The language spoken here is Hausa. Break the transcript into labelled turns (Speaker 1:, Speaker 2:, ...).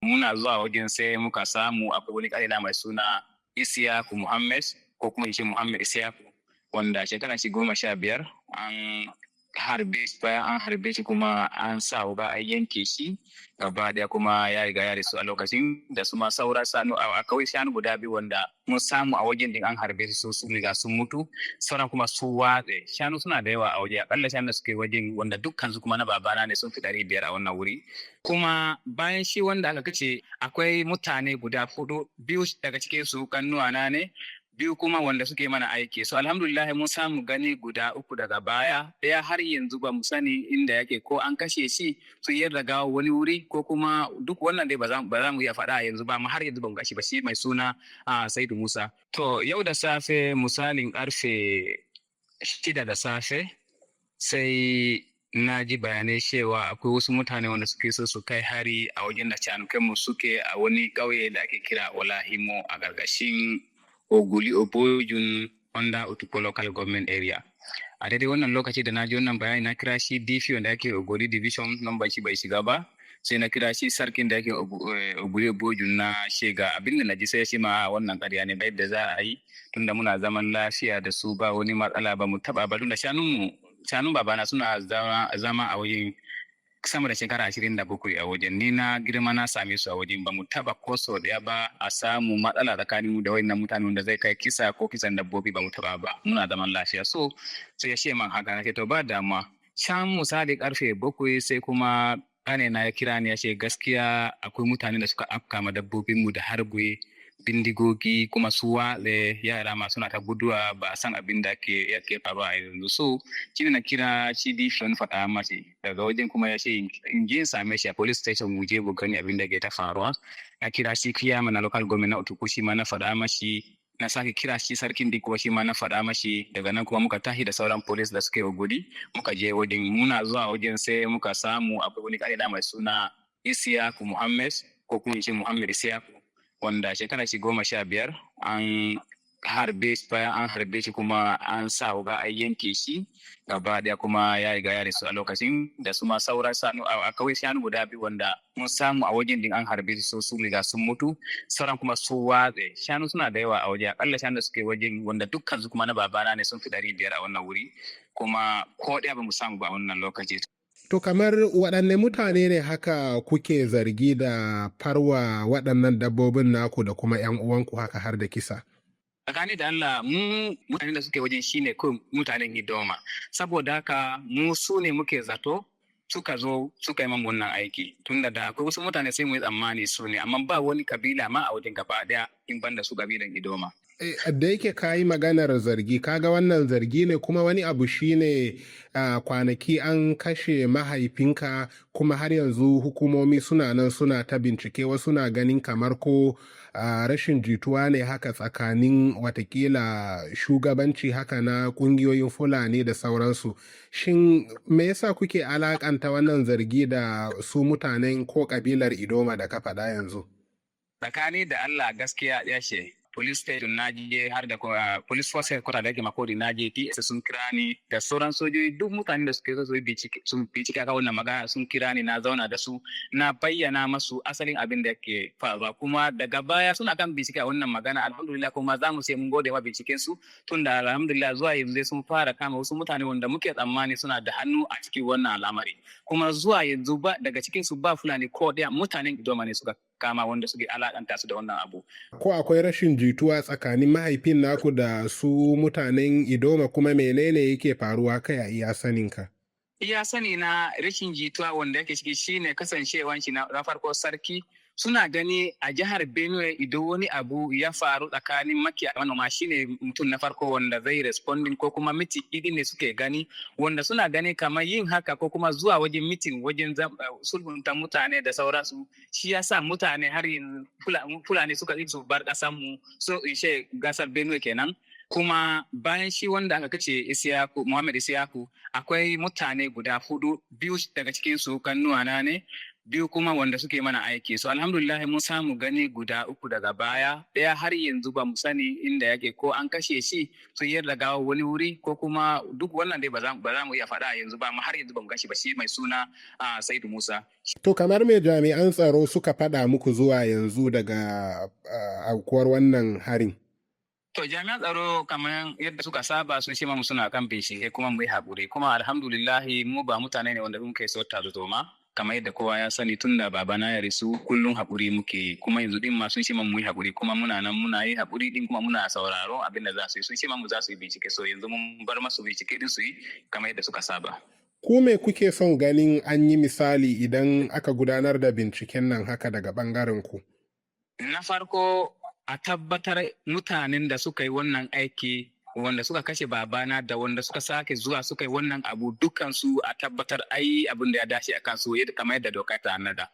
Speaker 1: Muna zuwa wajen, sai muka samu akwai wani ƙarina mai suna Isiyaku Muhammad, ko kuma in ce Muhammad Isiyaku, wanda shekara shi 15, an harbe shi. Bayan an harbe shi kuma an sa wuka a yanke shi gaba daya, kuma ya riga ya rasu a lokacin. Da su ma saura sanu, akwai shanu guda biyu wanda mun samu a wajen din an harbe su, sun riga sun mutu. Sauran kuma su watse. Shanu suna da yawa a waje. Akalla shanu da suke wajen, wanda dukkan su kuma na babana ne, sun fi 500 a wannan wuri. Kuma bayan shi wanda aka kace, akwai mutane guda hudu. Biyu daga cikin su kannuwana ne, biyu kuma wanda suke mana aiki. So alhamdulillah mun samu gani guda uku daga baya. Ɗaya har yanzu ba mu sani inda yake, ko an kashe shi sun yarda gawa wani wuri, ko kuma duk wannan dai ba za mu iya faɗa yanzu ba. Amma har yanzu ba mu gashi ba, shi mai suna Saidu Musa. To, yau da safe, misalin karfe 6 da safe, sai na ji bayanai cewa akwai wasu mutane wanda suke so su kai hari a wajen da mu suke, a wani ƙauye da ake kira Olahimo a gargashin Oguli Obojun under Otukpo Local Government Area. A daidai wannan lokaci da na ji wannan bayani, na kira shi DP wanda ake Ogoli Division, number shi bai shiga ba. Sai na kira shi sarkin da ake Oguli Obojun, na shega abinda na ji. Sai shi ma wannan ƙarya ne, bai da za a yi, tunda muna zaman lafiya da su, ba wani matsala, ba mu taɓa ba, tunda shanunmu, shanun babana suna zama a wajen sama da shekara 27 a wajen. Ni na girma na same su a wajen. Ba mu taba ko sau daya ba a samu matsala tsakanin mu da wayannan mutane wanda zai kai kisa ko kisan dabbobi. Ba mu taba ba, muna zaman lafiya. So sai ya ce man haka. Na ce to, ba damuwa. Can misali karfe 7, sai kuma ƙane na ya kira ni, ya ce gaskiya akwai mutane da suka afka ma dabbobin mu da harbe bindigogi, kuma su wale yara ma suna ta guduwa, ba a san abin da ke ke faruwa a yanzu. So shi na kira shi DP, faɗa mace daga wajen, kuma ya ce in je in same shi a police station, mu je mu gani abin da ke ta faruwa. Na kira shi chairman na local government na Otukpo, shi ma na faɗa mashi. Na sake kira shi sarkin din kuma, shi ma na faɗa mashi. Daga nan kuma muka tashi da sauran police da suke Ogodi, muka je wajen. Muna zuwa wajen, sai muka samu akwai wani ƙarina mai suna Isiyaku Muhammad, ko kuma in ce Muhammad Isiyaku, wanda shekara shi 15, an harbe shi. Bayan an harbe shi kuma an sa wuka a yanke shi gaba daya, kuma ya riga ya rasu a lokacin. Da su ma saura sanu, akwai shanu guda biyu wanda mun samu a wajen din an harbe su, sun riga sun mutu. Sauran kuma su watse. Shanu suna da yawa a waje. Akalla shanu da suke wajen, wanda dukkan su kuma na babana ne, sun fi 500 a wannan wuri. Kuma ko ɗaya ba mu samu ba a wannan lokaci.
Speaker 2: To, kamar waɗanne mutane ne haka kuke zargi da farwa waɗannan dabbobin naku da kuma 'yan uwanku haka har da kisa?
Speaker 1: Tsakani da Allah, mu mutane da suke wajen shine kawai mutanen Idoma. Saboda haka mu su ne muke zato suka zo suka yi man wannan aiki. Tunda da akwai wasu mutane, sai mu yi tsammani su ne, amma ba wani kabila ma a wajen gaba daya in banda su kabilan Idoma.
Speaker 2: Da yake ka yi maganar zargi, kaga wannan zargi ne. Kuma wani abu shine kwanaki an kashe mahaifinka, kuma har yanzu hukumomi suna nan suna ta bincike. Wasu na ganin kamar ko rashin jituwa ne haka tsakanin watakila shugabanci haka na kungiyoyin Fulani da sauransu. Shin me yasa kuke alakanta wannan zargi da su mutanen ko kabilar Idoma da ka faɗa yanzu?
Speaker 1: Tsakani da Allah, gaskiya ya ce police station na je, har da police force headquarter da yake Makurdi na je, PS sun kira ni da sauran sojoji. Duk mutanen da suke so su bincike, sun bincike ka wannan magana, sun kira ni. Na zauna da su, na bayyana masu asalin abin da ke faruwa. Kuma daga baya suna kan bincike a wannan magana, alhamdulillah. Kuma za mu sai mun gode wa binciken su, tunda alhamdulillah zuwa yanzu dai sun fara kama wasu mutane wanda muke tsammani suna da hannu a cikin wannan al'amari. Kuma zuwa yanzu ba daga cikin su ba Fulani ko ɗaya. Mutanen Idoma ne suka kama wanda suke alakanta su da wannan abu.
Speaker 2: Ko akwai rashin jituwa tsakanin mahaifin naku da su mutanen Idoma, kuma menene yake faruwa kai a iya saninka?
Speaker 1: Iya sani na, rashin jituwa wanda yake ciki shine kasancewan shi na farko sarki. Suna gani a jihar Benue, idan wani abu ya faru tsakanin makiyaya manoma, shine mutum na farko wanda zai responding, ko kuma meeting idi ne suke gani, wanda suna gani kamar yin haka ko kuma zuwa wajen meeting, wajen sulhunta mutane da sauransu, shi yasa mutane har yanzu Fulani suka yi su bar ƙasar mu, so ishe gasar Benue kenan. Kuma bayan shi wanda aka kace Isiyaku Muhammad Isiyaku, akwai mutane guda hudu. Biyu daga cikin su kannuwana ne. Biyu kuma wanda suke mana aiki. So alhamdulillah mun samu gani guda uku daga baya. Ɗaya har yanzu ba mu sani inda yake, ko an kashe shi sun yarda gawa wani wuri, ko kuma duk wannan dai ba za mu iya faɗa yanzu ba, amma har yanzu ba mu gashi ba, shi mai suna Saidu Musa.
Speaker 2: To kamar me jami'an tsaro suka faɗa muku zuwa yanzu daga aukuwar wannan harin?
Speaker 1: To jami'an tsaro, kamar yadda suka saba, sun ce mu suna kan bincike kuma mu yi haƙuri. Kuma alhamdulillahi mu ba mutane ne wanda muke so tarzoma. Kamar yadda kowa ya sani, tun da babana ya rasu kullum haƙuri muke, kuma yanzu din ma sun ce mu yi haƙuri, kuma muna nan muna yi haƙuri din, kuma muna sauraro abin da za su yi. Sun ce mu za su yi bincike, so yanzu mun bar masu bincike din su yi kamar yadda suka saba.
Speaker 2: Ku me kuke son ganin an yi, misali idan aka gudanar da binciken nan haka daga bangaren ku?
Speaker 1: Na farko, a tabbatar mutanen da suka yi wannan aiki, wanda suka kashe babana da wanda suka sake zuwa suka yi wannan abu, dukansu a tabbatar ai abin da ya dace a kansu kamar yadda doka ta nada.